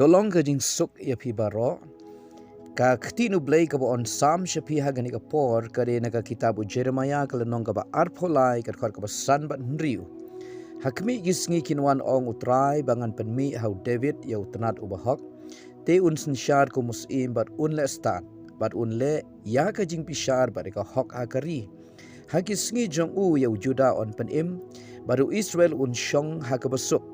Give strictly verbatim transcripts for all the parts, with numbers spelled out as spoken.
To long ka jingsuk ïa phi baroh. Ka ktien U Blei kaba yn sam sha phi ha kane ka por ka dei na ka kitab u Jeremiah ka lynnong kaba arphew lai ka dkhot kaba san bad hynriew. Ha khmih ki sngi kin wan, ong U Trai, ba ngan pynmih ha u David ïa u tnat uba hok. Te un synshar kum u syiem bad un leh stad bad un leh ïa ka jingbishar bad ïa ka hok ha ka ri. Ha ki sngi jong u ïa u Judah yn pynim bad u Israel un shong ha kaba suk.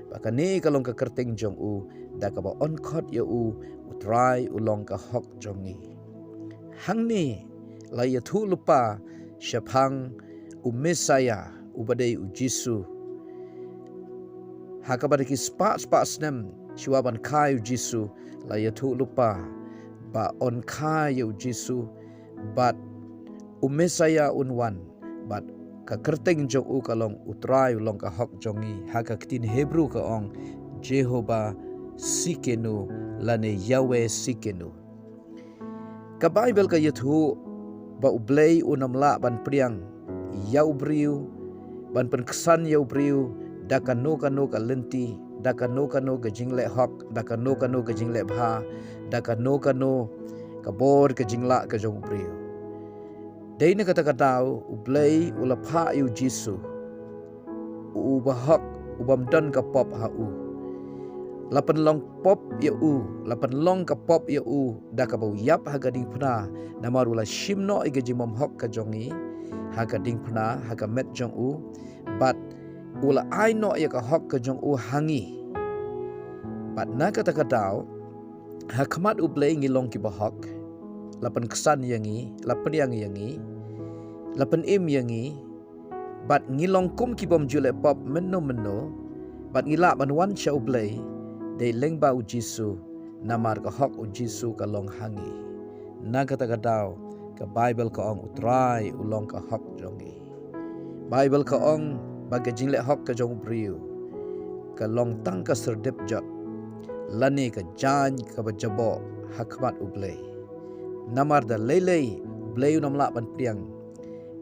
Ba kane ka long ka kyrteng jong u, da kaba yn khot ïa u, U Trai u long ka hok jong ngi. Hangne la ïathuh lypa shaphang u Messiah uba dei u Jisu. Ha kaba da ki spah spah snem shuwa ban kha ïa u Jisu, la ïathuh lypa ba yn kha ïa u Jisu bad u Messiah un wan bad ka kyrteng jong u ka long U Trai u long ka hok jong ngi. Ha ka ktien Hebru ka ong Jehovah Tsidkenu lane Yahweh Tsidkenu. Ka Baibl ka ïathuh ba U Blei un ym lah ban pdiang ïa u briew, ban pynksan ïa u briew da kano kano ka lynti, da kano kano ka jingleh hok, da kano kano ka jingleh bha, da kano kano ka bor ka jinglah ka jong u briew. Dei na kata ka daw U Blei u la phah ïa u Jisu, uba hok, u bym don ka pop ha u. La pynlong pop ïa u, la pynlong ka pop ïa u da kaba u ïap ha ka diengphna, namar u la shim noh ïa ka jingbymhok ka jong ngi ha ka diengphna, ha ka met jong u, bad u la ai noh ïa ka hok ka jong u ha ngi. Bad na kata ka daw, ha khmat U Blei ngi long kiba hok, la pynksan ïa ngi, la pdiang ïa ngi, la pynim ïa ngi, bad ngi long kum ki bym ju leh pop mynno mynno, bad ngi lah ban wan sha U Blei, dei lyngba u Jisu, namar ka hok u Jisu ka long ha ngi. Na kata ka daw, ka Baibl ka ong U Trai u long ka hok jong ngi. Baibl ka ong ba ka jingleh hok ka jong u briew ka long tang ka syrdep jot, lane ka jaiñ kaba jaboh ha khmat U Blei. Namar da lei lei U Blei un ym lah ban pdiang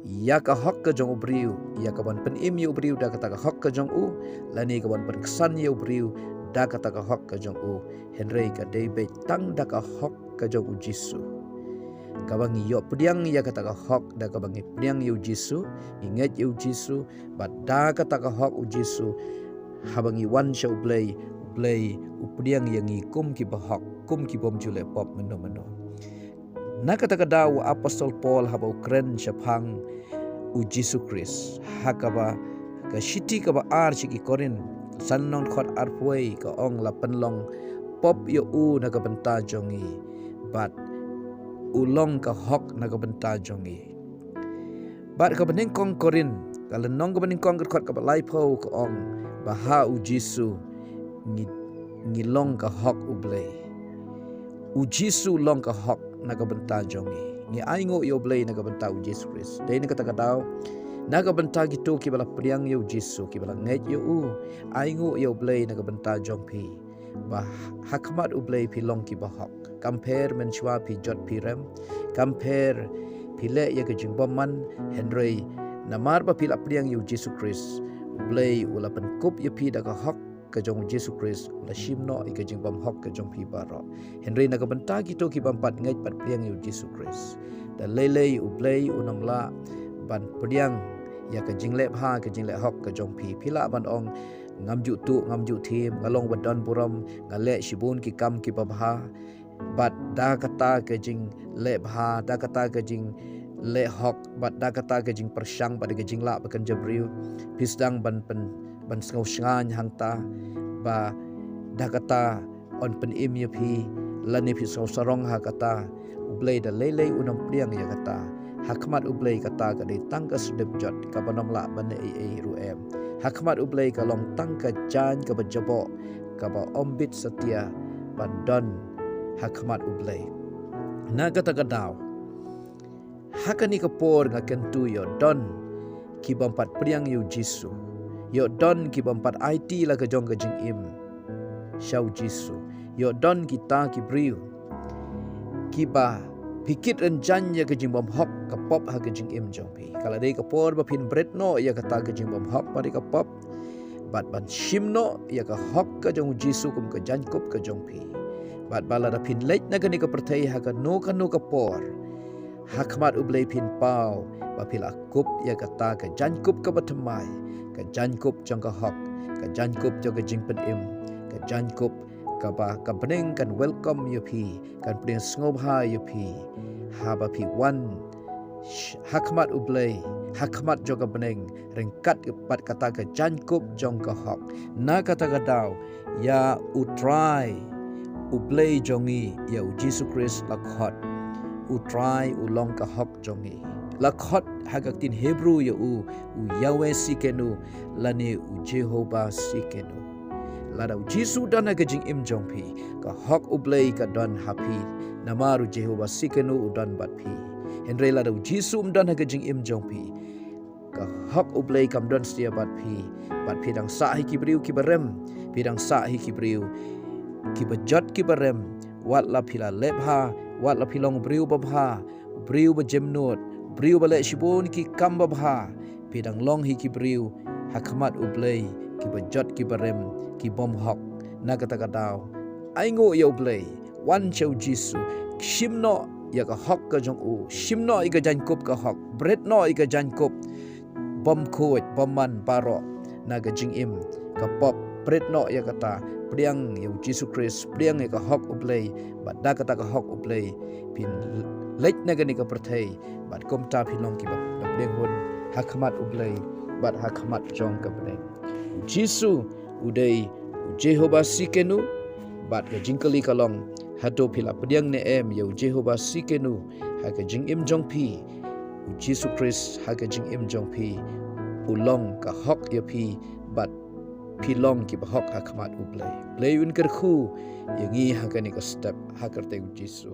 ïa ka hok ka jong u briew, ïa ka ban pynim ïa u briew da kata ka hok ka jong u, lane ka ban pynksan ïa u briew da kata ka hok ka jong u. Hynrei ka dei beit tang da ka hok ka jong u Jisu. Kaba ngi ïoh pdiang ïa kata ka hok da kaba ngi pdiang ïa u Jisu, ngi ngeit ïa u Jisu, bad da kata ka hok u Jisu, haba ngi wan sha U Blei, U Blei u pdiang ïa ngi kum kiba hok, kum ki bym ju leh pop mynno mynno. Na kata ka daw u apostol Paul haba u kren shaphang u Jisu Khrist, ha kaba ka shithi kaba ar sha ki Korinth, san lynnong dkhot arphew wei, ka ong la pynlong pop ïa u na ka bynta jong ngi, bad u long ka hok na ka bynta jong ngi. Bad kaba nyngkong Korinth, ka lynnong kaba nyngkong ka dkhot kaba laiphew ka ong ba ha u Jisu ngi, ngi long ka hok U Blei. U Jisu long ka hok na ka bynta jong ngi. Ngi ainguh ïa U Blei na ka bynta u Jisu Khrist. Dei na kata ka daw, na ka bynta kito kiba la pdiang ïa u Jisu, kiba la ngeit ïa u, ainguh ïa U Blei na ka bynta jong phi. Ba ha khmat U Blei phi long kiba hok. Kam pher mynshuwa phi jot phi rem, kam pher phi leh ïa ka jingbymman, hynrei namar ba phi la pdiang ïa u Jisu Khrist, U Blei u la pynkup ïa phi da ka hok ka jong u Jisu Khrist, u la shim noh ïa ka jingbymhok ka jong phi baroh. Hynrei na ka bynta kito ki bym pat ngeit pat pdiang ïa u Jisu Khrist, da lei lei U Blei un ym lah ban pdiang ïa ka jingleh bha, ka jingleh hok ka jong phi. Phi lah ban ong, ngam ju tuh, ngam ju thiem, nga long ba don burom, nga leh shibun ki kam kiba bha. Bad da kata ka jingleh bha, da kata ka jingleh hok, bad da kata ka jingpyrshang, bad ka jinglah ba kynja briew, phi sdang ban pyn, ban sngew shngaiñ hangta, ba da kata yn pynim ïa phi, lane phi sngew sarong ha kata, U Blei da lei lei un ym pdiang ïa kata. Ha khmat U Blei kata ka dei tang ka sdep jot, kaba ym lah ban leh ei ei ruh em. Ha khmat U Blei ka long tang ka jaiñ kaba jaboh, kaba ym bit satia ban don ha khmat U Blei. Na kata ka daw, ha kane ka por nga kyntu ïoh don ki bym pat pdiang ïa u Jisu. Ïoh don ki bym pat aiti la ka jong ka jingim sha u Jisu. Ïoh don kita ki briew kiba phi kit rynjang ïa ka jingbymhok ka pop ha ka jingim jong phi. Ka la dei ka por ba phin bret noh ïa kata ka jingbymhok bad ïa ka pop. bad ban shim noh ïa ka hok ka jong u Jisu kum ka jaiñkup ka jong phi. Bad ba lada phin leit na kane ka pyrthei ha kano kano ka por, ha khmat U Blei phin paw ba phi la kup ïa kata ka jaiñkup kaba thymmai, ka jaiñkup jong ka hok, ka jaiñkup jong ka jingpynim, ka jaiñkup kaba ka bneng kan welcome ïa phi, kan pdiang sngewbha ïa phi, haba phi wan sh-, ha khmat U Blei, ha khmat jong ka bneng, ryngkat bad kata ka jaiñkup jong ka hok. Na kata ka daw, ïa U Trai, U Blei jong ngi, ïa u Jisu Khrist la khot. U Trai u long ka hok jong ngi. La khot ha ka ktien Hebru ïa u, u Yahweh Tsidkenu, lane u Jehovah Tsidkenu. Lada u Jisu u don ha ka jingim jong phi, ka hok U Blei ka don ha phi, namar u Jehovah Tsidkenu u don bad phi. Hynrei lada u Jisu um don ha ka jingim jong phi, ka hok U Blei kam don satia bad phi, bad phi dang sah hi ki briew kiba rem, phi dang sah hi ki briew kiba jot kiba rem, wat la phi la leh bha, wat la phi long briew babha, briew ba jemnud, briew ba leh shibun ki kam babha, phi dang long hi ki briew ha khmat U Blei kiba jot kiba rem, ki bym hok. Na kata ka daw, ainguh ïa U Blei, wan sha u Jisu, shim noh ïa ka hok ka jong u, shim noh ïa ka jaiñkup ka hok, bret noh ïa ka jaiñkup bymkhuid bymman baroh na ka jingim, ka pop, bret noh ïa kata, pdiang ïa u Jisu Khrist, pdiang ïa ka hok U Blei, bad da kata ka hok U Blei phin leit na kane ka pyrthei, bad kumta phin long kiba pdiang hun ha khmat U Blei bad ha khmat jong ka bneng. U Jisu u dei u Jehovah Tsidkenu, bad ka jingkylli ka long, hato phi la pdiang ne em ïa u Jehovah Tsidkenu ha ka jingim jong phi? U Jisu Khrist ha ka jingim jong phi u long ka hok ïa phi, bad phi long kiba hok ha khmat U Blei. Blei un kyrkhu ïa ngi ha kane ka step, ha ka kyrteng U Jisu.